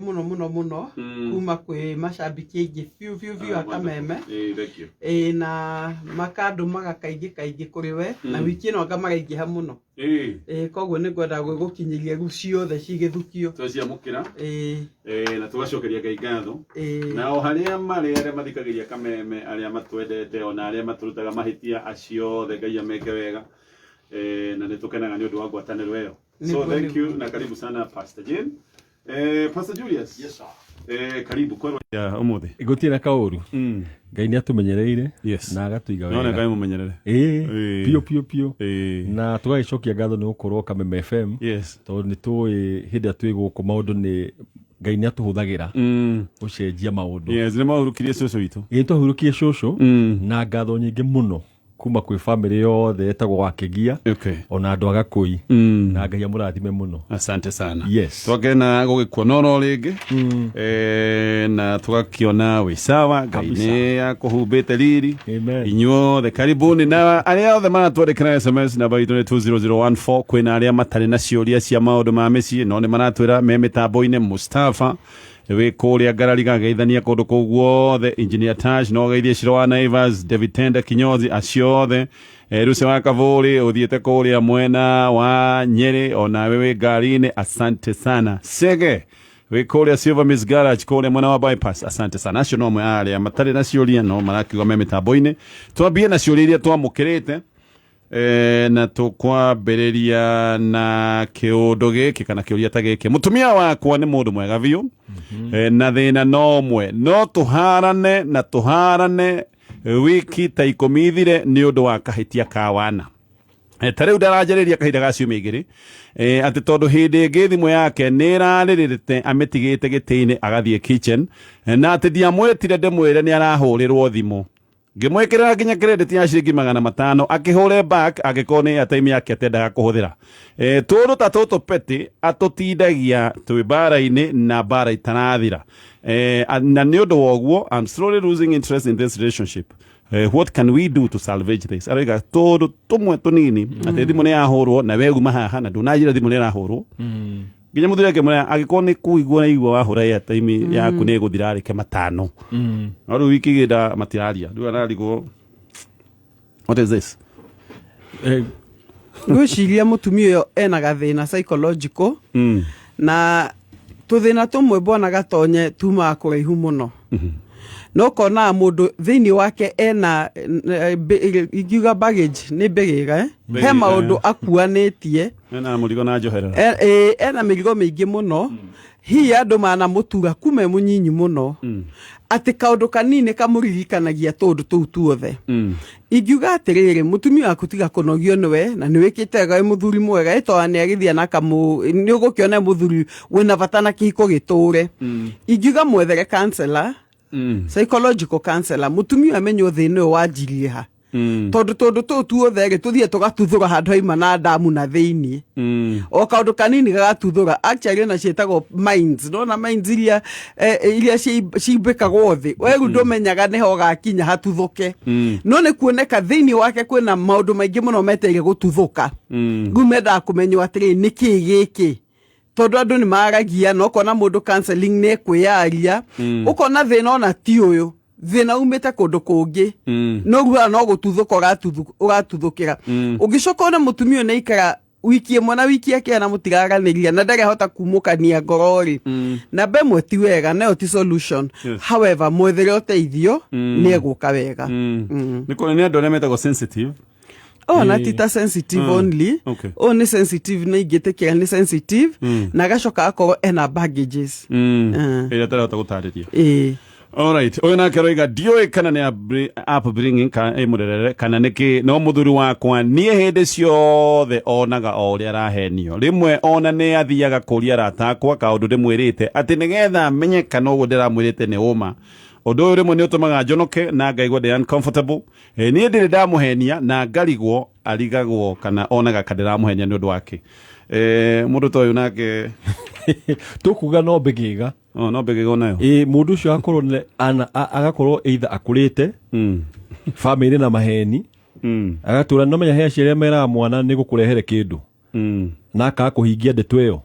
mũno mũno mũno kuma kwĩ macambĩki aingĩ biũ biũ biũ a Kameme. Eh, thank you. Ĩĩ, na makandũmaga kaingĩ kaingĩ kũrĩ we na wiki ĩno anga maraingĩha mũno. Ĩĩ, koguo nĩ ngwenda gwĩgũkinyĩria rĩu ciothe cigĩthukio. Twaciamũkĩra. Ĩĩ. Na tũgacokeria Ngai ngatho. Ĩĩ. Na o harĩa marĩ, arĩa mathikagĩria Kameme, arĩa matwendete, ona arĩa matũrutaga mahĩtia, acio othe Ngai ameke wega. Na nĩ tũkenaga nĩ ũndũ wa ngwatanĩro ĩyo. So Nĩguo, thank you nĩguo. na karibu sana, Pastor Jane. Pastor Julius. Yes, sir. Karibu kwerwo ya ũmũthĩ. Gũtirĩ na kaũru. Ngai nĩ atũmenyereire na agatũiga Nona wega. Ngai mũmenyerere. Ĩĩ, Ĩĩ. biũ biũ biũ. Ĩĩ. Na tũgagĩcokia ngatho nĩ gũkorwo Kameme FM tondũ nĩ tũĩ hĩndĩ ĩrĩa twĩ gũkũ maũndũ nĩ Ngai nĩ atũhũthagĩra gũcenjia maũndũ. Yes, nĩ mahurukirie cũcũ witũ. Ĩĩ, twahurũkirie cũcũ na ngatho nyingĩ mũno kuma kwĩ bamĩrĩ yothe ĩtagwo Wakĩgia ona andũ a Gakũi na Ngai amũrathime mũno. Asante sana. Yes. Twakena gũgĩkuona oro rĩngĩ na tũgakĩona wĩ sawa. Ngai Kabisa. nĩ akũhumbĩte riri. Amen. Inyuothe karibuni, na arĩa othe maratwandĩkĩra SMS, namba itũ nĩ 20014. Kwĩna arĩa matarĩ na ciũria cia maũndũ ma mĩciĩ no nĩ maratwĩra me mĩtambo-inĩ. Mustafa wĩ kũrĩa Ngarariga, geithania kũndũ kũu guothe. Engineer Tash no geithie Shiro wa Naivas, David Tenda Kinyozi, acio othe. Ruse wa Kavuri ũthiĩte kũrĩa mwena wa Nyeri, onawe wĩ ngari-inĩ, asante sana. Sege wĩ kũrĩa Silver Miss Garage kũrĩa mwena wa bypass, asante sana. Acio no amwe a arĩa matarĩ na ciũria no marakiuga me mĩtambo-inĩ. Twambie na ciũria iria twamũkĩrĩte. Na tũkwambĩrĩria na kĩũndũ gĩkĩ kana kĩũria ta gĩkĩ: mũtumia wakwa nĩ mũndũ mwega biũ, na thĩna no ũmwe, no tũharane na tũharane wiki ta 10 ithire nĩ ũndũ wa kahĩtia ka wana. Ta rĩu ndaranjarĩria kahinda ga ciumia 2, atĩ tondũ hĩndĩ ĩngĩ thimũ yake nĩ ĩrarĩrĩte amĩtigĩte gĩtĩ-inĩ agathiĩ kitchen, na atĩ ndiamwĩtire ndĩmwĩre nĩ arahũrĩrwo thimũ. Ngĩmwĩkĩrĩra nginya credit ya ciringi 500 akĩhũre back angĩkorwo nĩ airtime yake atendaga kũhũthĩra. Tũndũ ta tũtũ petty atũtindagia twĩ mbara-inĩ na mbara itarathira. Na nĩ ũndũ wa ũguo I'm slowly losing interest in this relationship. What can we do to salvage this? Aroiga tũndũ tũmwe tũnini atĩ thimũ nĩ yahũrwo na we uma haha na ndũnanjĩra thimũ nĩ ĩrahũrwo. Nginya mũthuri akĩmwĩra angĩkorwo nĩ kũigua na igua wahũra airtime yaku nĩ ĩgũthira rĩke 500. No rĩu wiki igĩnda matiraria, rĩu ararigwo what is this. Ngwĩciria mũtumia ũyũ ena gathĩna psychological na tũthĩna tũmwe bwana Gatonye tumaga kũraihu mũno, no ũkonaga mũndũ thĩinĩ wake ena ingiuga baggage nĩ mbĩgĩga, eh? He Mbĩgĩga, maũndũ akuanĩtie. Ena mũrigo na njoherera. Ena mĩrigo mĩingĩ mũno, hihi andũ manamũtura kuma e mũnyinyi mũno atĩ kaũndũ kanini kamũririkanagia tũũndũ tũu tuothe. Ingiuga atĩrĩrĩ, mũtumia waku tiga kũnogio nĩwe na nĩ wĩkĩte wega, wĩ mũthuri mwega, ĩtoa nĩ agĩthiĩ na kamũ nĩ ũgũkĩona mũthuri wĩna bata na kĩhiko gĩtũre. Ingiuga mwethere counselor, psychological counselor, mũtumia ũyũ amenye thĩna ũyũ wanjirie ha, tondũ tũndũ tũu tuothe rĩ tũthiĩ tũgatuthũra handũ haima na ndamu na thĩiniĩ, o kaũndũ kanini gagatuthũra. Actually ona ciĩtagwo mines, nona mines iria iria cimbĩkagwo thĩ, we rĩu ndũmenyaga nĩho ũgakinya hatuthũke. No nĩ kuoneka thĩinĩ wake kwĩna maũndũ maingĩ mũno metereire gũtuthũka. Rĩu mendaga kũmenywo atĩrĩrĩ, nĩ kĩĩ gĩkĩ, tondũ andũ nĩ maragia na ũkona mũndũ counseling nĩ ekwĩyaria, ũkona thĩna ona ti ũyũ, thĩna umĩte kũndũ kũngĩ, no ruaga no gũtuthũka ũgatuthũkĩra. Ũngĩcoka ona mũtumia ũyũ nĩ aikara wiki ĩmwe na wiki ĩkĩa na mũtiraranĩria na ndarĩ ahota kumũkania ngoro rĩ, namba ĩmwe ti wega, nayo ti solution. However, mwethere ũteithio, nĩ egũka wega. Nĩ kũrĩ nĩ andũ arĩa metagwo sensitive. Oh, na ti ta sensitive only. Oh, nĩ sensitive na ingĩtĩkĩra nĩ sensitive na agacoka akorwo ena baggages. Ĩrĩa atarahota gũtarĩria. Ĩĩ. Alright, ũyũ nake aroiga ndiũĩ kana nĩ upbringing kana ĩ mũrerere kana nĩkĩ, no mũthuri wakwa niĩ hĩndĩ ciothe onaga o ũrĩa arahenio. Rĩmwe ona nĩ athiaga kũria arata akwa kaũndũ ndĩmwĩrĩte atĩ nĩgetha amenye kana ũguo ndĩramwĩrĩte nĩ ũma. Ũndũ ũyũ rĩmwe nĩ ũtũmaga njonoke na ngaigua ndĩ uncomfortable. Niĩ ndirĩ ndamũhenia na ngarigwo arigagwo kana onaga ka ndĩramũhenia nĩ ũndũ wake. Mũndũ ta ũyũ nake? Tũkuga no mbĩgĩga. Oh, no mbĩgĩga onayo. Ĩ, mũndũ ũcio agakorwo agakorwo either akũrĩte bamĩrĩ na maheni, agatũra no menya he aciari arĩa meraga mwana nĩ gũkũrehere kĩndũ na akaga kũhingia ndeto ĩyo.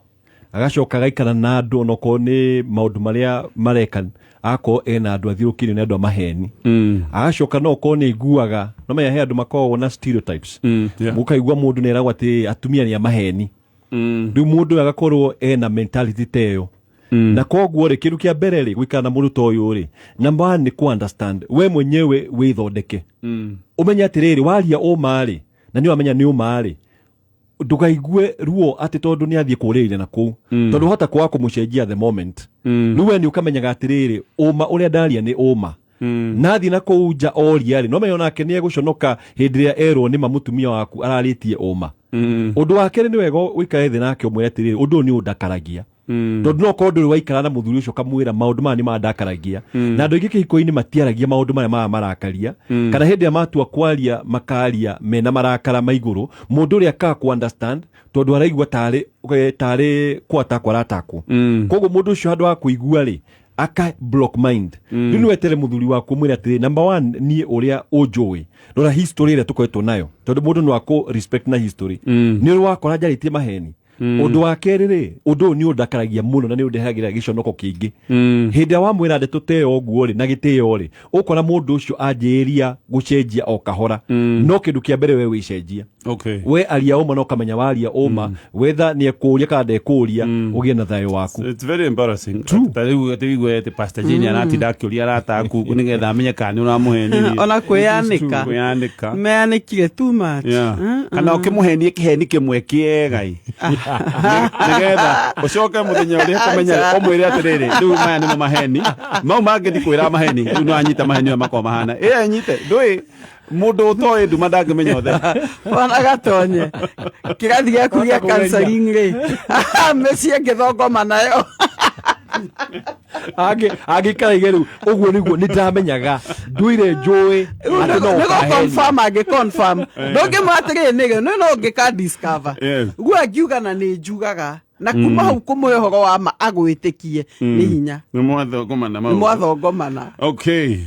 Agacoka agaikara na andũ, onokorwo nĩ maũndũ marĩa mareka, agakorwo ena andũ athiũrũkĩirio nĩ andũ a maheni. Agacoka no okorwo nĩ aiguaga, no menya he andũ makoragwo na stereotypes. Mũkaigua mũndũ nĩ eragwo atĩ atumia nĩ a maheni. Rĩu mũndũ ũyũ agakorwo ena mentality ta ĩyo. Na koguo rĩ, kĩndũ kĩa mbere rĩ, gũikara na mũndũ ta ũyũ rĩ, number one nĩ ku understand we mwenyewe, wĩthondeke, ũmenye atĩrĩrĩ, waria ũma rĩ, na nĩ wamenya nĩ ũma rĩ, ndũkaigue ruo atĩ tondũ nĩ athiĩ kũrĩrĩra na kũu, tondũ hota kwaga kũmũcenjia the moment. Rĩu we nĩ ũkamenyaga atĩrĩrĩ, ũma ũrĩa ndaria nĩ ũma. Nathiĩ na kũu nja oria rĩ, no menya onake nĩ egũconoka hĩndĩ ĩrĩa erwo nĩma mũtumia waku ararĩtie ũma. Ũndũ wa kerĩ, nĩ wega ũikare thĩ nake, ũmwĩre atĩrĩrĩ, ũndũ ũyũ nĩ ũndakaragia, tondũ no korwo ndũrĩ waikara na mũthuri ũcio ũkamwĩra maũndũ maya nĩ mandakaragia. Na andũ aingĩ kĩhiko-inĩ matiaragia maũndũ marĩa marakaria, kana hĩndĩ ĩrĩa matua kwaria, makaria mena marakara ma igũrũ. Mũndũ ũrĩa akaga ku understand tondũ araigua tarĩ kwatakwo aratakwo. Koguo mũndũ ũcio, handũ ha kũigua rĩ, aka block mind. Rĩu nĩ wetere mũthuri waku, ũmwĩre atĩrĩ, number one, niĩ ũrĩa ũnjũĩ, rora history ĩrĩa tũkoretwo nayo, tondũ mũndũ no akũ respect na history. Nĩ ũrĩ wakora njarĩtie maheni? Ũndũ wa kerĩ rĩ, ũndũ ũyũ nĩ ũndakaragia mũno na nĩ ũndehagĩra gĩconoko kĩingĩ. Hĩndĩ ĩrĩa wamwĩra ndeto ta ĩyo ũguo rĩ, na gĩtĩo rĩ, ũkora mũndũ ũcio anjĩrĩria gũcenjia o kahora. No kĩndũ kĩa mbere, we wĩcenjia. We aria ũma na ũkamenya waria ũma, wetha nĩ ekũũria kana ndekũũria, ũgĩe na thayũ waku. It's very embarrassing. Ta rĩu atĩ ũigue atĩ Pastor Jane aratinda akĩũria arata aku nĩgetha amenye kana nĩ ũramũhenirie. Ona kwĩyanĩka. Kwĩyanĩka. Meanĩkire too much. Kana ũkĩmũhenie kĩheni kĩmwe kĩega ĩ, nĩgetha ũcoke mũthenya ũrĩa kũmenya ũmwĩre atĩrĩrĩ, rĩu maya nĩmo maheni mau mangĩ, ndikwĩra maheni. Rĩu no anyite maheni maya makorwo mahana ĩ anyite ndũĩ mũndũ ũtoĩ nduma ndangĩmenya ũtheri. Ona gatonye kĩrathi gĩaku gĩa counseling rĩ, mĩciĩ ngĩthongoma nayo. Angĩikara ige rĩu ũguo nĩguo nĩ ndamenyaga nduire njũĩ atĩ no nĩgo ũkahenia. Confirm angĩ confirm ndũngĩmwa atĩrĩrĩ nĩgĩ nĩ no ũngĩka discover. Guo angiuga na nĩ njugaga, na kuma hau kũmũhe ũhoro wa ma agwĩtĩkie nĩ hinya. Nĩ mwathongomana nĩ mau. Mwathongomana. Okay,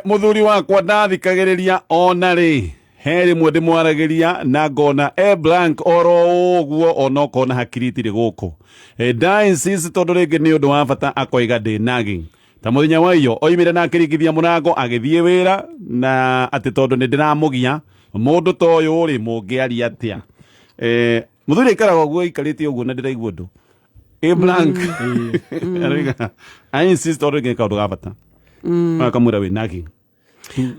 mũthuri wakwa ndathikagĩrĩria ona rĩ, he rĩmwe ndĩmwaragĩria na ngona e blank oro ũguo, ona ũkona hakiri itirĩ gũkũ. Nda insist tondũ rĩngĩ nĩ ũndũ wa bata, akoiga ndĩ nagging. Ta mũthenya wa iyo oimire na akĩringithia mũrango agĩthiĩ wĩra, na atĩ tondũ nĩ ndĩramũgia. Mũndũ ta ũyũ rĩ, mũngĩaria atĩa? Mũthuri aikaraga ũguo aikarĩte ũguo na ndĩraigua ũndũ ĩ blank. Aroiga I insist tondũ rĩngĩ nĩ kaũndũ ga bata, akamwĩra wĩ nagging.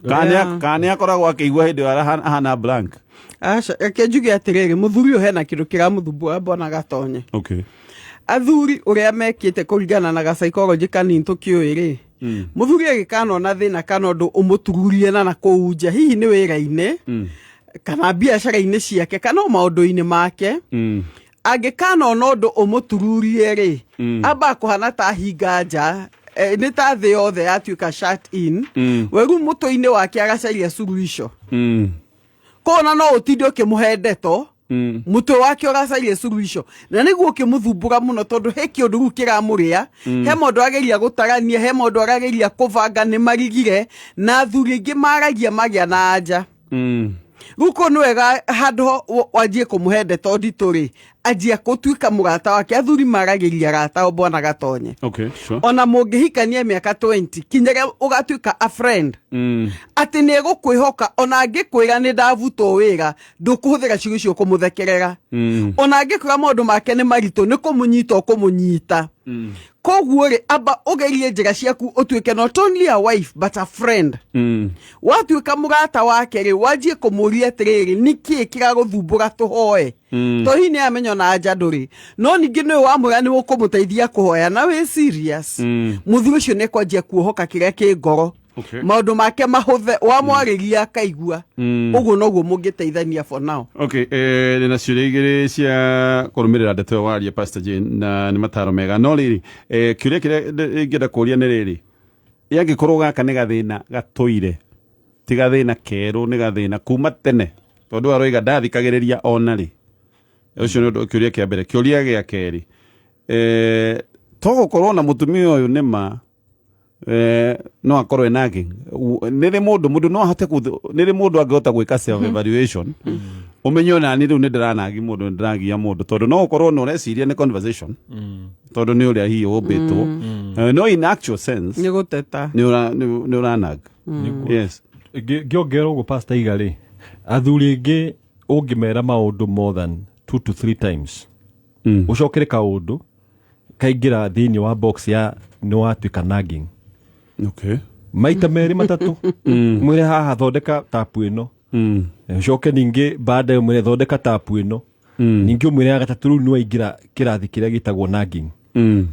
Kana nĩ akoragwo akĩigua hĩndĩ ĩyo ahana blank? Aca, reke njuge atĩrĩrĩ, mũthuri ũyũ hena kĩndũ kĩramũthumbũra, mbona gatonye. Athuri ũrĩa mekĩte kũringana na ga psychology kanini tũkĩũĩ rĩ, mũthuri agĩkanona thĩna kana ũndũ ũmũtururie na nakũu nja, hihi nĩ wĩra-inĩ kana biacara-inĩ ciake kana o maũndũ-inĩ make, angĩkanona ũndũ ũmũtururie rĩ, amba kũhana ta hinga nja, nĩ ta thĩ yothe yatuĩka shut in. We rĩu mũtwe-inĩ wake agacaria suluhisho. Kona no ũtinde ũkĩmũhe ndeto, mũtwe wake ũracaria suluhisho, na nĩguo ũkĩmũthumbũra mũno, tondũ he kĩũndũ rĩu kĩramũrĩa, he maũndũ ageria gũtarania, he maũndũ arageria kũbanga nĩ marigire. Na athuri aingĩ maragia magĩa na anja. Rĩu kũu nĩ wega handũ wanjie kũmũhe ndeto nditũ rĩ, anjia gũtuĩka mũrata wake. Athuri maragĩria arata ao, bwana gatonye. Ona mũngĩhikania mĩaka 20, kinyagia ũgatuĩka a friend, atĩ nĩ egũkwĩhoka. Ona angĩkwĩra nĩ ndabutwo wĩra, ndũkũhũthĩra ciugo icio kũmũthekerera. Ona angĩkwĩra maũndũ make nĩ maritũ, nĩ kũmũnyita ũkũmũnyita. Koguo rĩ, amba ũgerie njĩra ciaku ũtuĩke not only a wife but a friend. Watuĩka mũrata wake rĩ, wanjie kũmũria atĩrĩrĩ, nĩkĩĩ kĩragũthumbũra tũhoe? To hihi nĩ amenya ona anja ndũrĩ, no ningĩ nĩwe wamwĩra nĩ ũkũmũteithia kũhoya na wĩ serious, mũthuri ũcio nĩ ekwanjia kuohoka kĩrĩa kĩ ngoro. Maũndũ make mahũthe wamwarĩria akaigua. Ũguo noguo mũngĩteithania for now. Okay, ndĩna ciũria igĩrĩ cia kũrũmĩrĩra ndeto ĩyo waria, Pastor Jane, na nĩ mataro mega. No rĩrĩ, kĩũria kĩrĩa ingĩenda kũũria nĩ rĩrĩ, angĩkorwo gaka nĩ gathĩna gatũire, ti gathĩna kerũ, nĩ gathĩna kuma tene, tondũ aroiga ndathikagĩrĩria ona rĩ, ũcio nĩ ũndũ kĩũria kĩa mbere. Kĩũria gĩa kerĩ, to gũkorwo na mũtumia ũyũ nĩ ma no akorwo enake nĩ rĩ mũndũ no ahote nĩ rĩ mũndũ angĩhota gwĩka self evaluation. Ũmenye ona niĩ rĩu nĩ ndĩranagi mũndũ, nĩ ndĩragia mũndũ, tondũ no ũkorwo nĩ ũreciria nĩ conversation, tondũ nĩ ũrĩa hihi ũmbĩtwo. No in actual sense nĩ gũteta. Nĩ nĩ ũranag. Yes. Ngĩongerera ũguo, Pastor Iga rĩ, athuri aingĩ ũngĩmera maũndũ more than 2 to 3 times, ũcokere kaũndũ kaingĩra thĩinĩ wa box ya nĩ watuĩka nagging. Maita merĩ matatũ mwĩre haha thondeka tapu ĩno, ũcoke ningĩ baada ũmwĩre thondeka tapu ĩno, ningĩ ũmwĩre ya gatatũ, rĩu nĩ waingĩra kĩrathi kĩrĩa gĩtagwo nagging.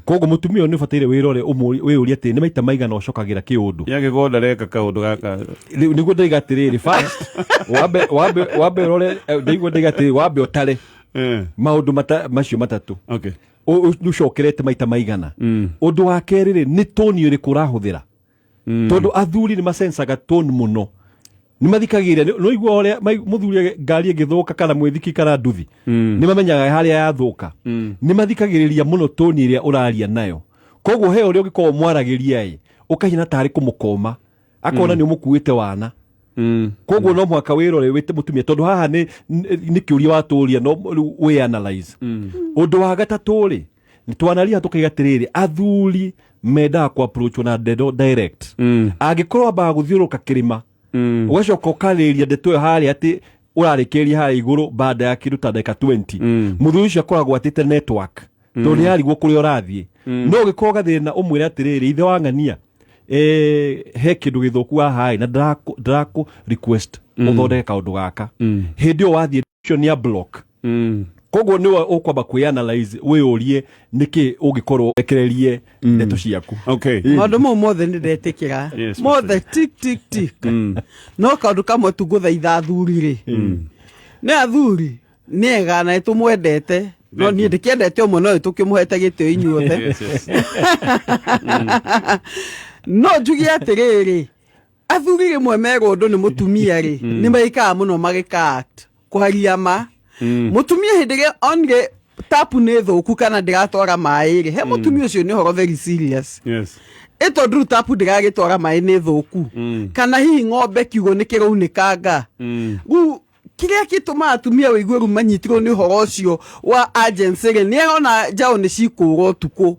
Koguo mũtumia ũyũ nĩ ũbataire wĩrore, wĩyũrie atĩ nĩ maita maigana ũcokagĩra kĩũndũ. Yagĩkorwo ndareka kaũndũ gaka. Rĩu nĩguo ndaiga atĩrĩrĩ, first wambe ũrore, ndaigua ndaiga atĩrĩrĩ, wambe ũtare maũndũ macio matatũ ũcokerete maita maigana. Ũndũ wa kerĩ rĩ, nĩ tone ĩrĩkũ ũrahũthĩra? Tondũ athuri nĩ masensaga tone mũno, nĩ mathikagĩrĩria. No igua ũrĩa mũthuri ngari ĩngĩthũka kana mwĩthiki kana nduthi, nĩ mamenyaga harĩa yathũka. Nĩ mathikagĩrĩria mũno tone ĩrĩa ũraria nayo. Koguo he ũrĩa ũngĩkorwo mwaragĩria ĩ ũkahiana tarĩ kũmũkoma, akona nĩ ũmũkuĩte wana. Koguo no mũhaka wĩrore wĩte mũtumia, tondũ haha nĩ kĩũria watũria, no rĩu wĩ analyze. Ũndũ wa gatatũ rĩ, twanaria tũkaiga atĩrĩrĩ, athuri mendaga ku approach na ndeto direct. Angĩkorwo ambaga gũthiũrũrũka kĩrĩma, ũgacoka ũkarĩria ndeto ĩyo harĩa atĩ ũrarĩkĩrĩria harĩa igũrũ baada ya kĩndũ ta ndagĩka 20, mũthuri ũcio akoragwo atĩte network, tondũ nĩ arigwo kũrĩa ũrathiĩ. No ũgĩkorwo gathĩna, ũmwĩre atĩrĩrĩ, ithe wa ng'ania, he kĩndũ gĩthũku haha ĩ, na ndĩrakũ request ũthondeke kaũndũ gaka. Hĩndĩ ĩyo wathiĩ ũcio nĩ a block. Koguo nĩwe ũkwamba kwĩ-analyze, wĩyũrie nĩkĩ ũngĩkorwo rekererie ndeto ciaku. Maũndũ mau mothe nĩ ndetĩkĩra. Mothe tik tik tik, no kaũndũ kamwe tu ngũthaitha athuri rĩ, nĩ athuri nĩ ega na nĩ tũmwendete, no niĩ ndĩkĩendete ũmwe, no nĩtũkĩmũhete gĩtĩo inyuothe. Yes. No njuge atĩrĩrĩ, athuri rĩmwe merwo ũndũ nĩ mũtumia rĩ, nĩ maikaga mũno magĩka kwaria ma. Mũtumia hĩndĩ ĩrĩa onire tapu nĩ thũku kana ndĩratwara maĩ rĩ, he mũtumia ũcio nĩ ũhoro very serious. Ĩ tondũ rĩu tapu ndĩragĩtwara maĩ nĩ thũku, kana hihi ng'ombe kiugo nĩ kĩraunĩkanga, rĩu kĩrĩa gĩtũmaga atumia wĩigue rĩu manyitirwo nĩ ũhoro ũcio wa agency rĩ, nĩ arona njaũ nĩ cikũra ũtukũ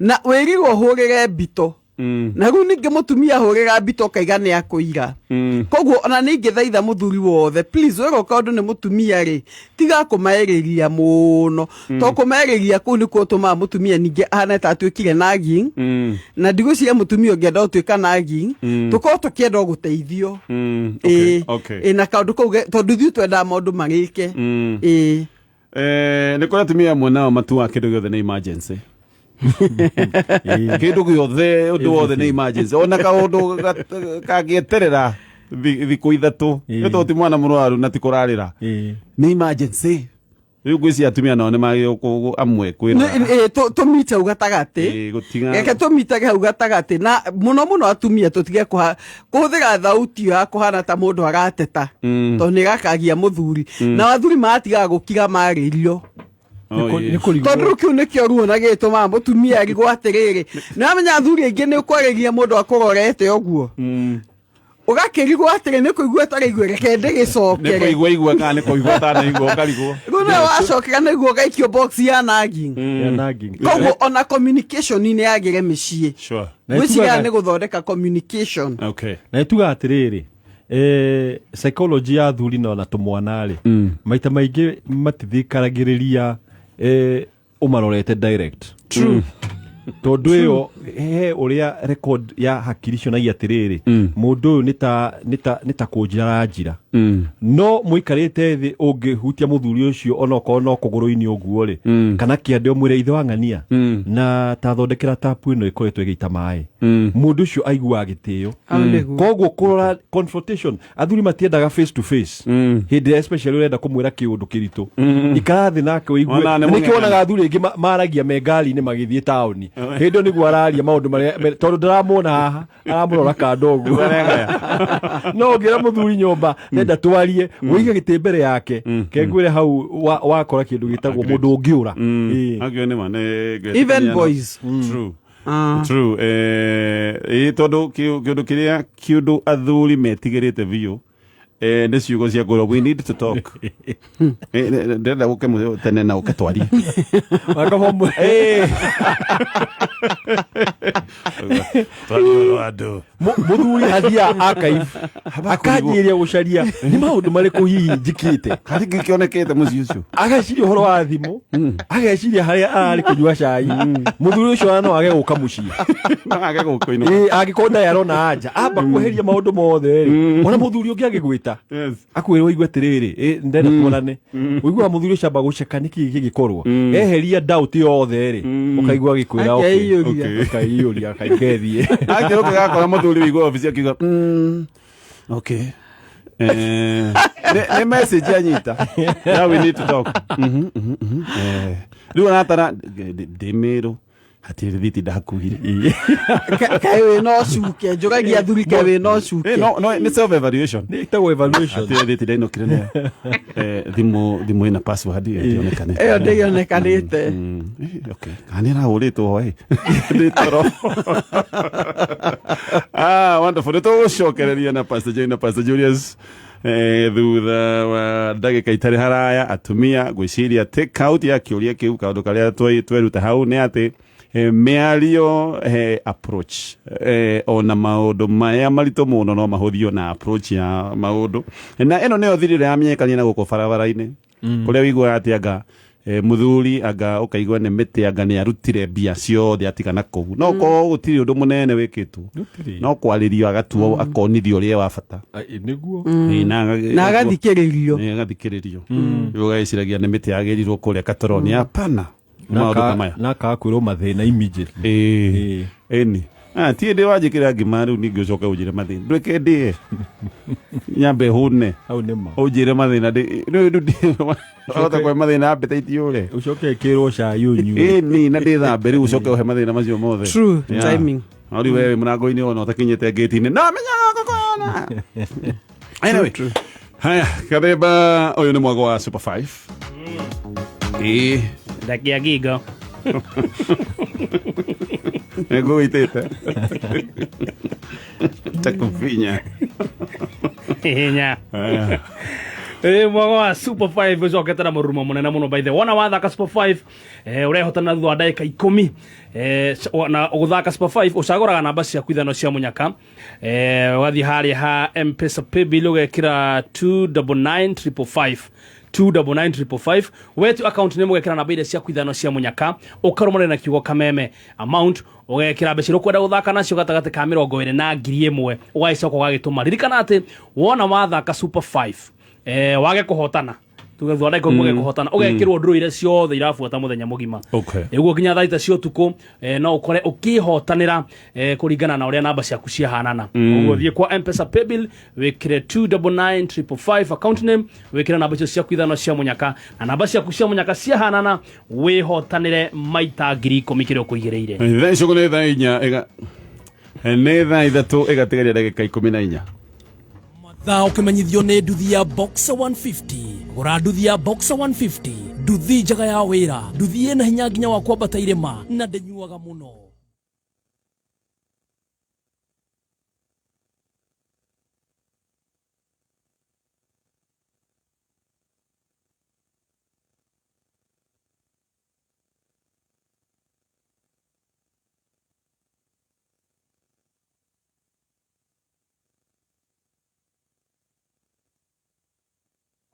na wĩrirwo ũhũrĩre mbito, na rĩu ningĩ mũtumia ahũrĩra mbito ũkaiga nĩ akũira. Koguo ona nĩ ingĩthaitha mũthuri wothe, please, werwo kaũndũ nĩ mũtumia rĩ, tiga kũmaĩrĩria mũno, to kũmaĩrĩria kũu nĩkuo ũtũmaga mũtumia ningĩ ahane ta atuĩkire nagging. Na ndigwĩciria mũtumia ũngĩenda gũtuĩka nagging, tũkorwo tũkĩenda o gũteithio. Ĩĩ. Ĩĩ, na kaũndũ kau tondũ ithuĩ twendaga maũndũ marĩke. Ĩĩ. Nĩ kũrĩ atumia amwe nao matuaga kĩndũ gĩothe nĩ emergency, kĩndũ gĩothe, ũndũ wothe nĩ emergency, ona kaũndũ kangĩeterera thikũ 3. Nĩ tondũ ti mwana mũrwaru na ti kũrarĩra, nĩ emergency. Rĩu ngwĩciria atumia nao nĩ magĩrĩirwo amwe kwĩrora. Ĩĩ, tũmite hau gatagatĩ. Ĩĩ, gũtiga Reke tũmitage hau gatagatĩ, na mũno mũno atumia tũtige kũhũthĩra thauti ĩyo ya kũhana ta mũndũ arateta, tondũ nĩ ĩrakagia mũthuri, na athuri magatigaga gũkira marĩrio. Oh, yes. Nĩ kũrigwo. Tondũ rĩu kĩu nĩkĩo ruo na gĩtũmaga mũtumia arigwo atĩrĩrĩ, nĩ wamenya athuri aingĩ nĩ ũkwarĩria mũndũ akũrorete ũguo, ũgakĩrigwo atĩrĩ, nĩ kũigua taraigua, reke Nĩ ndĩgĩcokere. kũigua igua kana nĩ kũigua atanaigua, ũkarigwo. Rĩu nawe wacokera nĩguo ũgaikio box ya nagging. Ya nagging. Koguo ona communication nĩ yagĩre mĩciĩ. Na Gwĩciria nĩ gũthondeka communication. Na ituga atĩrĩrĩ, psychology ya athuri na tũmwana rĩ, maita maingĩ matithikaragĩrĩria ũmarorete direct. Tondũ ĩyo he ũrĩa record ya hakiri cionagia atĩrĩrĩ, mũndũ ũyũ nĩ ta kũnjira aranjira. No mũikarĩte thĩ, ũngĩhutia mũthuri ũcio onokorwo no kũgũrũ-inĩ ũguo rĩ, kana kĩande, ũmwĩre ithe wa ng'ania na tathondekera tapu ĩno ĩkoretwo ĩgĩita maĩ, mũndũ ũcio aiguaga gĩtĩo. Hau nĩguo. Koguo kũrora confrontation, athuri matiendaga face to face hĩndĩ ĩrĩa especially ũrenda kũmwĩra kĩũndũ kĩritũ. Ikara thĩ nake ũigue. Ona nĩ Na nĩkĩo mũng'eng'ano. wonaga athuri aingĩ maragia me ngari-inĩ magĩthiĩ taũni. Hĩndĩ ĩyo nĩguo araria maũndũ marĩa tondũ ndaramuona haha, aramũrora kando ũguo. No ũngĩra mũthuri nyũmba nenda twarie, ũige gĩtĩ mbere yake, kengwĩre hau wakora kĩndũ gĩtagwo mũndũ ũngĩũra. Ĩĩ. Akio nĩ ma nĩ Even boys. True. Ah. True. Ĩĩ, tondũ kĩũndũ kĩrĩa kĩũndũ athuri metigĩrĩte biũ. Nĩ ciugo cia ngũrũ, "We need to talk." Ndĩrenda gũke tene na ũke twarie. Wakaho. Twarie ũhoro wa andũ. Mũthuri athiaga archive, akanjĩrĩria gũcaria nĩ maũndũ marĩkũ hihi njĩkĩte. Harĩ kĩonekete mũciĩ ũcio. Ageciria ũhoro wa thimũ, ageciria harĩa ararĩ kũnyua cai. Mũthuri ũcio ona no age gũka mũciĩ. No age gũkũinũka. Ĩĩ, angĩkorwo ndarĩ arona anja amba kweheria maũndũ mothe rĩ, ona mũthuri ũngĩ angĩgwĩta akwĩra, "Ũigue atĩrĩrĩ, ndenda tuonane," ũiguaga mũthuri ũcio amba gũceka, nĩkĩ gĩgĩkorwo eheria doubt yothe rĩ, ũkaigua agĩkwĩra, "Okay." Akeiyũria. Okay. Akaiyũria akaingethiĩ. Akĩrũka gakora mũthuri wĩigua obici akiuga, okay." Nĩ message anyita ya "We need to talk." Rĩu aratara ndĩ Mĩrũ, hatirĩ rĩthiti ndakuhire. Kaĩ wĩ na ũcuke? Njũragia athuri, kaĩ wĩ na ũcuke? No, no, nĩ self evaluation. Nĩ ĩtagwo evaluation. Hatirĩ rĩthiti ndainũkire nayo. Thimũ ĩna password ĩyo ndĩonekanĩte. Ĩyo ndĩonekanĩte. Okay, kana nĩ arahũrĩtwo ĩ ndĩ toro. Ah, wonderful. Nĩ tũgũcokereria na Pastor Jane na Pastor Julius thutha wa ndagĩka itarĩ haraya. Atumia, ngwĩciria take out ya kĩũria kĩu, kaũndũ karĩa tweruta hau nĩ atĩ mĩario, approach, ona maũndũ maya maritũ mũno no mahũthio na approach ya maũndũ. Na ĩno nĩyo thiri ĩrĩa yamenyekanire na gũkũ barabara-inĩ, kũrĩa wĩiguaga atĩ anga mũthuri anga ũkaigua nĩ mĩtĩ, anga nĩ arutire mbia ciothe atigana kũu, no korwo gũtirĩ ũndũ mũnene wĩkĩtwo. Gũtirĩ. No kwarĩrio, agatuo, akonithio ũrĩa wa bata. Nĩguo. Na Na agathikĩrĩrio. Ĩ, agathikĩrĩrio. Rĩu ũgagĩciragia nĩ mĩtĩ yagĩrirwo kũrĩa katoroni, hapana, nĩ maũndũ ta maya. Na akaga kwĩrwo mathĩna immediately. Ĩĩ. Ĩni. Ah, ti ndĩ wanjĩkĩra ngima rĩu, ningĩ ũcoke ũnjĩre mathĩna, ndwĩke ndĩe nyambe hũne. Hau nĩ ma. Ũnjĩre mathĩna rĩu wahota kũhe mathĩna appetite yũre. Ũcoke ĩkĩrwo cai ũnyue. Ĩni, na ndĩthambe rĩu ũcoke ũhe mathĩna macio mothe. True. Yeah. Timing. No rĩu wewe mũrango-inĩ ona ũtakinyĩte ngĩti-inĩ no menyaga gũkona. Anyway, haya, kathemba ũyũ nĩ mwago wa Super 5, ĩĩ. Ndakia gigo. Nĩngũgũitĩte takubinya. Hinya. Mwago wa Super 5 ũcokete na mũrurumo mũnene mũno. By the wona wathaka Super 5, ũrehotana thutha wa ndagĩka 10. Na gũthaka Super 5 ũcagũraga namba ciaku ithano cia mũnyaka, ũgathiĩ harĩa ha M-Pesa paybill, ũgekĩra 299555, 299555, wetu account nĩ mũgekĩra namba iria ciaku ithano cia mũnyaka, ũkarũmanĩra na kiugo kameme. Amount ũgekĩra mbeca iria ũkwenda gũthaka nacio, gatagatĩ ka 20 na 1000, ũgagĩcoka ũgagĩtũma. Ririkana atĩ wona wathaka Super 5, wage kũhotana, tuge thutha wa ndagĩka 10 wage kũhotana, ũgekĩrwo ndũrũ iria ciothe irabuata mũthenya mũgima. Nĩguo nginya thaa 3 cia ũtukũ, no ũkore ũkĩhotanĩra, kũringana na ũrĩa namba ciaku ciahanana. Ũguo thiĩ kwa M-Pesa paybill, wĩkĩre 299555, account name wĩkĩre namba icio ciaku ithano cia mũnyaka, na namba ciaku cia mũnyaka ciahanana wĩhotanĩre maita 10,000 kĩrĩa ũkũigĩrĩire. Thaa icio nĩ thaa 4 nĩ thaa 3 ĩgatigaria ndagĩka 14. Mathaa ũkĩmenyithio nĩ nduthi ya Boxer 150. Gũra nduthi ya Boxer 150, nduthi njega ya wĩra, nduthi ĩna hinya nginya wa kwambata irĩma na ndĩnyuaga mũno.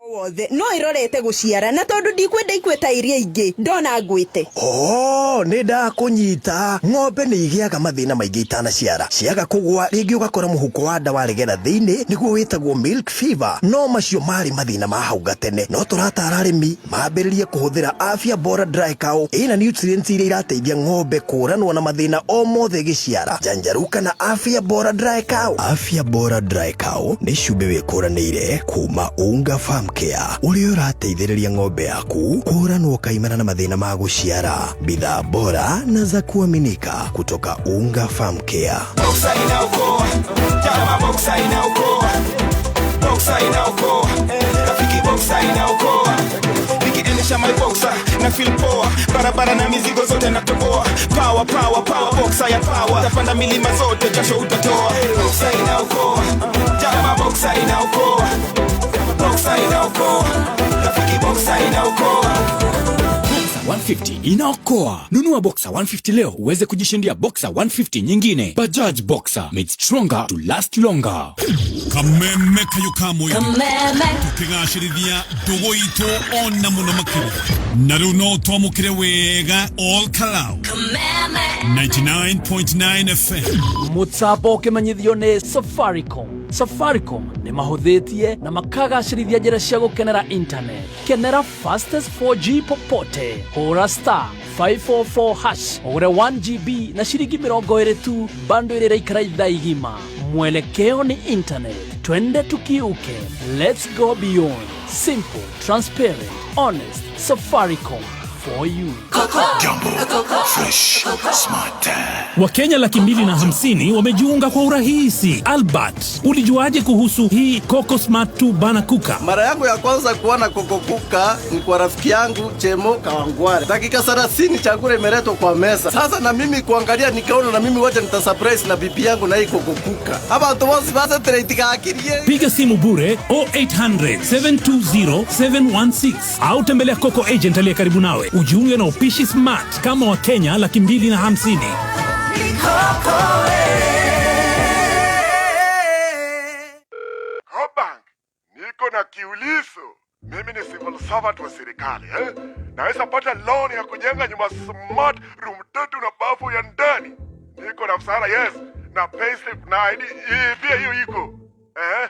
Wothe no ĩrorete gũciara, na tondũ ndikwenda ikue ta iria ingĩ, ndona ngwĩte. Oh, nĩ ndakũnyita. Ng'ombe nĩ igĩaga mathĩna maingĩ itanaciara. Ciaga kũgwa rĩngĩ, ũgakora mũhuko wa nda waregera thĩinĩ, nĩguo wĩtagwo milk fever. No macio marĩ mathĩna ma hau gatene. No tũratara arĩmi mambĩrĩrie kũhũthĩra Afya Bora Dry Cow, ĩna nutrients iria irateithia ng'ombe kũranwo na mathĩna o mothe ĩgĩciara. Njanjaruka na Afya Bora Dry Cow. Afya Bora Dry Cow nĩ cumbĩ wĩkũranĩire kuma Unga Farm Care, ũrĩa ũrateithĩrĩria ng'ombe yaku kũranwo kaimana na mathĩna ma gũciara. Bidhaa bora na za kuaminika kutoka Unga Farm Care. Boxer inaokoa, jamaa, boxer inaokoa, boxer inaokoa, rafiki, boxer inaokoa. Nikiendesha my boxer na feel poa, barabara na mizigo zote natoboa. Power power power boxer ya power, tapanda milima zote jasho utatoa. Boxer inaokoa, jamaa boxer inaokoa, boxer inaokoa, rafiki boxer inaokoa. Boxer 150 inaokoa. Nunua Boxer 150 leo uweze kujishindia Boxer 150 nyingine. Bajaj Boxer, made stronger to last longer. Kameme kayo kamwe tukigacĩrithia ndũgũ itũ ona mũno makĩria na rĩu no twamũkĩre wega all Kalau 99.9 FM. Mũtambo ũkĩmenyithio nĩ Safaricom. Safaricom nĩ mahũthĩtie na makagacĩrithia njĩra cia gũkenera internet. Kenera fastest 4G popote. Hũra star 544 hash ũgũre 1 GB na ciringi 20 tu, bando ĩrĩa ĩraikara ithaa igima. Mwelekeo ni internet. Twende tukiuke. Let's go beyond. Simple, transparent, honest. Safaricom for you. Fresh, smart. Wakenya 250,000 wamejiunga kwa urahisi. Albert, ulijuaje kuhusu hii Coco Smart 2 Bana Kuka? Mara yangu ya kwanza kuona Coco Kuka ni kwa rafiki yangu Chemo Kawangware. Dakika 30 chakula imeletwa kwa meza. Sasa na mimi kuangalia nikaona na mimi wote nitasurprise na bibi yangu na hii Coco Kuka. Hapa watu wote basa trade. Piga simu bure 0800 720 716 au tembelea Coco agent aliye karibu nawe. Ujiunge na upishi smart kama Wakenya 250,000. Cobank, niko na kiulizo. Mimi ni civil servant wa serikali eh? Naweza pata loan ya kujenga nyumba smart, room tatu na bafu ya ndani. Niko na mshahara yes, na payslip na ID pia hiyo iko. Eh?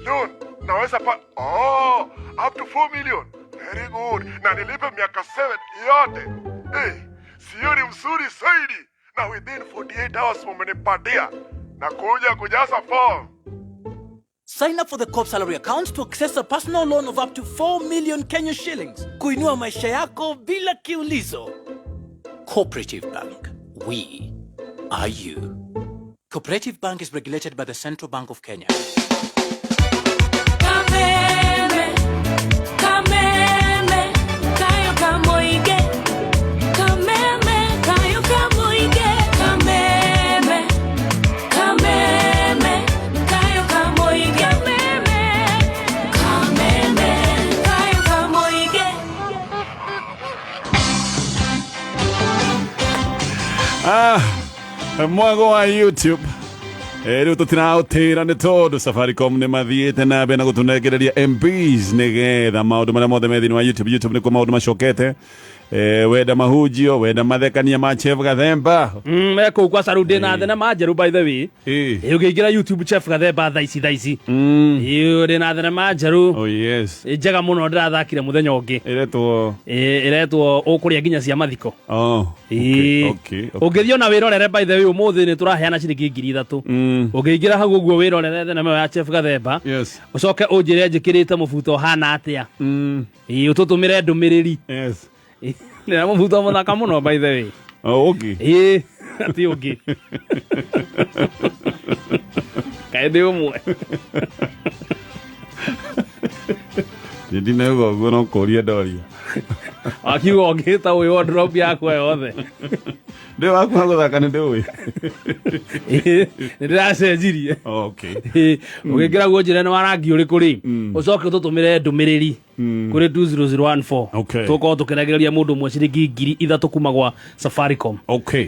Loan naweza pa oh, up to 4 million. Very good. Na nilipe miaka 7 yote. Eh, sio ni mzuri zaidi. Na within 48 hours mumenipatia. Na kuja kujaza form. Sign up for the Co-op Salary Account to access a personal loan of up to 4 million Kenya shillings. Kuinua maisha yako bila kiulizo. Cooperative Bank. We are you. Cooperative Bank is regulated by the Central Bank of Kenya. Kameme, kameme, kayo kamoige. Kameme, kayo kamoige. Kameme, kameme, kayo kamoige. Kameme, kameme, kayo kamoige. Ah, mwago wa YouTube rä u tå tiraå nä tondå Safaricom nä mathiä te na mbere na gå tå nengereria MBs nä getha maå ndå marä a mothe me thä inä wa YouTube. YouTube nä kuo maå ndå macokete. Wenda mahunjio, wenda mathekania ma Chef Gathemba. Kũu kwa Saru ndĩ na thenema njerũ by the way. Ũngĩingĩra YouTube Chef Gathemba thaa ici thaa ici. Ndĩ na thenema njerũ. Oh yes. Njega mũno ndĩrathakire mũthenya ũngĩ. Ĩretwo Ĩretwo ũkũrĩa nginya cia mathiko. Oh. Okay. Ũngĩthiĩ ona wĩrorere by the way ũmũthĩ nĩ tũraheana ciringi 3,000. Ũngĩingĩra hau ũguo wĩrorere thenema ĩyo ya Chef Gathemba. Yes. Ũcoke ũnjĩre njĩkĩrĩte mũbuto ũhana atĩa. Ũtũtũmĩre ndũmĩrĩri. Yes. Nĩ mũbuto mũthaka mũno by the way. Oh, okay. Ti ũngĩ. Kaĩ ndĩ ũmwe. Ndinauga ũguo no kũria ndoria. Akiuga ũngĩta ũyũ wardrobe yakwa yothe. Ndĩ waku wa gũthaka nĩ ndĩũĩ. Nĩ ndĩracenjirie. Okay. Ũgĩkĩra guo njĩra nĩ wa rangi ũrĩkũ rĩ, ũcoke ũtũtũmĩre ndũmĩrĩri kũrĩ 20014. Okay. Tũkorwo tũkĩregereria mũndũ ũmwe ciringi 3,000 kuma gwa Safaricom. Okay.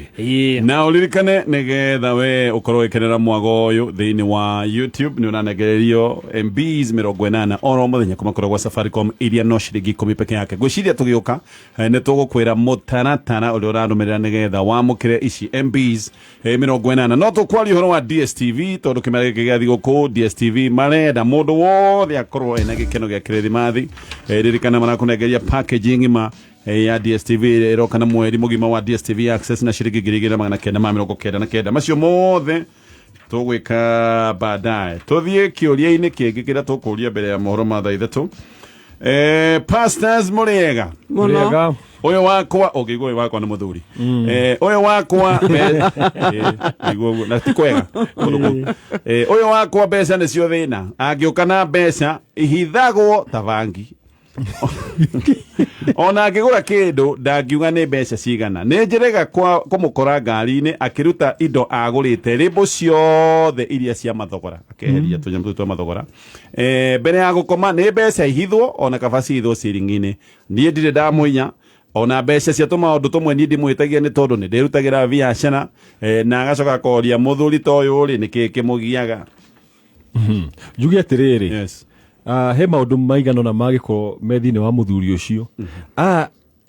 Na ũririkane nĩgetha we ũkorwo ũgĩkenera mwago ũyũ thĩinĩ wa YouTube nĩ ũranengererio MBs 80 oro mũthenya kuma kũrĩa gwa Safaricom iria no ciringi 10 peke yake. Ngwĩciria tũgĩũka nĩ tũgũkwĩra mũtaratara ũrĩa ũrarũmĩrĩra nĩgetha wamũkĩre ici MBs 80. No tũkwaria ũhoro wa DStv tondũ kĩmera gĩkĩ gĩa thigũkũ DStv marenda mũndũ wothe akorwo ena gĩkeno gĩa kĩrĩthimathi. Ririkana marakũnengeria package ng'ima ya DStv ĩroka na mweri mũgima wa DStv Access na ciringi 2,999. Macio mothe tũgwĩka baadaye. Tũthiĩ kĩũria-inĩ kĩngĩ kĩrĩa tũkũria mbere ya mohoro ma thaa ithatũ. Pastors mũrĩega. Mũno. Ũyũ wakwa ũngĩigua ũyũ wakwa nĩ mũthuri. Ũyũ wakwa na ti kwega ũyũ wakwa mbeca nĩcio thĩna. Angĩũka na mbeca ihithagwo ta bangi. Ona angĩgũra kĩndũ ndangiuga nĩ mbeca cigana. Nĩ njĩrega kũmũkora ngari-inĩ akĩruta indo agũrĩte rĩmbũ ciothe iria cia mathogora, akeheria tũnyamũ tũu twa mathogora. Mbere ya gũkoma nĩ mbeca ihithwo, ona kaba cihithwo ciringi-inĩ. Niĩ ndirĩ ndamũinya ona mbeca cia tũmaũndũ tũmwe. Niĩ ndimwĩtagia nĩ tondũ nĩ ndĩrutagĩra biacara. Na agacoka akoria mũthuri ta ũyũ rĩ, nĩkĩ kĩmũgiaga? Njuge atĩrĩrĩ, yes. He maũndũ maigana ũna mangĩkorwo me thĩinĩ wa mũthuri ũcio.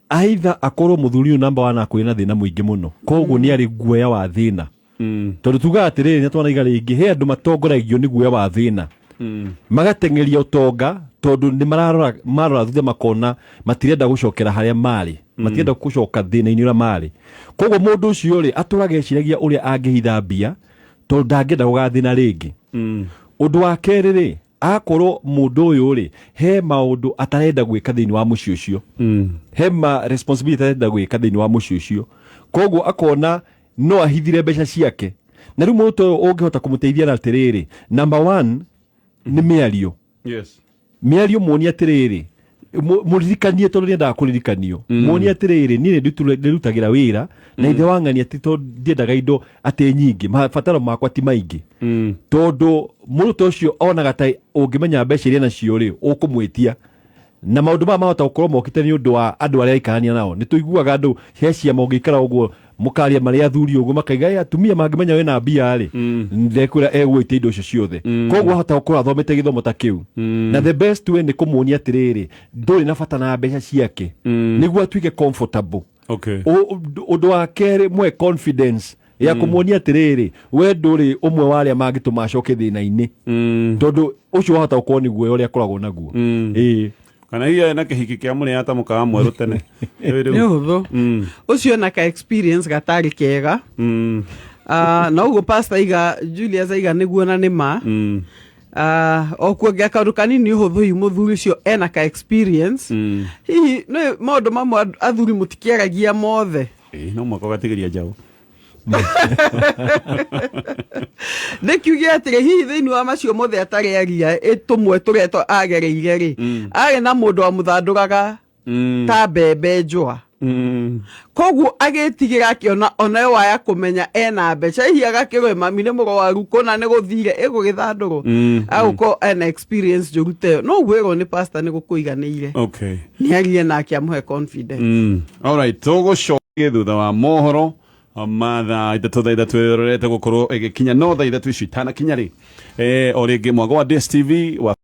Aitha akorwo mũthuri ũyũ namba wana akwĩ na thĩna mũingĩ mũno, koguo nĩ arĩ guoya wa thĩna, tondũ tugaga atĩrĩrĩ, nĩ twanaiga rĩngĩ he andũ matongoragio nĩ guoya wa thĩna, magateng'eria ũtonga tondũ nĩ mararora, marora thutha makona matirenda gũcokera harĩa marĩ, matirenda gũcoka thĩna-inĩ ũrĩa marĩ. Koguo mũndũ ũcio rĩ, atũraga eciragia ũrĩa angĩhitha mbia tondũ ndangĩenda gũgathĩna rĩngĩ. Ũndũ wa kerĩ rĩ, akorwo mũndũ ũyũ rĩ, he maũndũ atarenda gwĩka thĩinĩ wa mũciĩ ũcio, he ma responsibility atarenda gwĩka thĩinĩ wa mũciĩ ũcio, koguo akona no ahithire mbeca ciake. Na rĩu mũndũ ta ũyũ ũngĩhota kũmũteithia na atĩrĩrĩ, number one nĩ mĩario. Mĩario, muonie atĩrĩrĩ, mũririkanie, tondũ nĩendaga kũririkanio. Muonie atĩrĩrĩ, niĩ nĩ ndĩrutagĩra wĩra na ithe wa ng'ania, ti tondũ ndiendaga indo atĩ nyingĩ, mabataro makwa ti maingĩ, tondũ mũndũ ta ũcio onaga ta ũngĩmenya mbeca iria nacio rĩ, ũkũmwĩtia. Na maũndũ maya mahota gũkorwo mokĩte nĩ ũndũ wa andũ arĩa aikarania nao. Nĩ tũiguaga andũ he ciama ũngĩikara ũguo mũkaria marĩ athuri ũguo, makaiga, "Ĩ, atumia mangĩmenya wĩna mbia rĩ, ndekwĩra egũgwĩtia indo icio ciothe." Koguo ahota gũkorwo athomete gĩthomo ta kĩu, na the best way nĩ kũmuonia atĩrĩrĩ, ndũrĩ na bata na mbeca ciake, nĩguo atuĩke comfortable. Ũndũ wa kerĩ, mwe confidence ya kũmuonia atĩrĩrĩ, we ndũrĩ ũmwe wa arĩa mangĩtũma acoke thĩna-inĩ, tondũ ũcio wahota gũkorwo nĩ guoya ũrĩa akoragwo naguo. Ĩĩ. Kana hihi na kĩhiki kĩa mũrĩa ta mũkawa mwerũ tene. Nĩ ũhũthũ ũcio na ka experience gatarĩ kega. Na ũguo Pastor aiga, Julius aiga nĩguo, na nĩ ma. O kuongea kaũndũ kanini ũhũthũ, hihi mũthuri ũcio ena ka experience, hihi nĩ maũndũ mamwe athuri mũtikĩaragia mothe. Ĩĩ, no mwaka ũgatigĩria njaũ. Nĩ kiuge atĩrĩ, hihi thĩinĩ wa macio mothe atarĩ aria, ĩ tũmwe tũrĩa agereire rĩ, arĩ na mũndũ wamũthandũraga ta mbembe njũa, koguo agĩtigĩra akĩona onawe waya kũmenya ena mbeca, hihi agakĩrwo, "Mami nĩ mũrwaru kũna nĩ gũthire ĩgũgĩthandũrwo." Agũkorwo ena experience njũru ta ĩyo, no ũguo ĩrwo nĩ pastor nĩ gũkũiganĩire. Nĩ arie nake amũhe confidence. Alright, tũgũcokie thutha wa mohoro ma thaa 3. Thaa 3 ĩrorete gũkorwo ĩgĩkinya, no thaa 3 icio itanakinya rĩ, o rĩngĩ mwago wa DSTV wa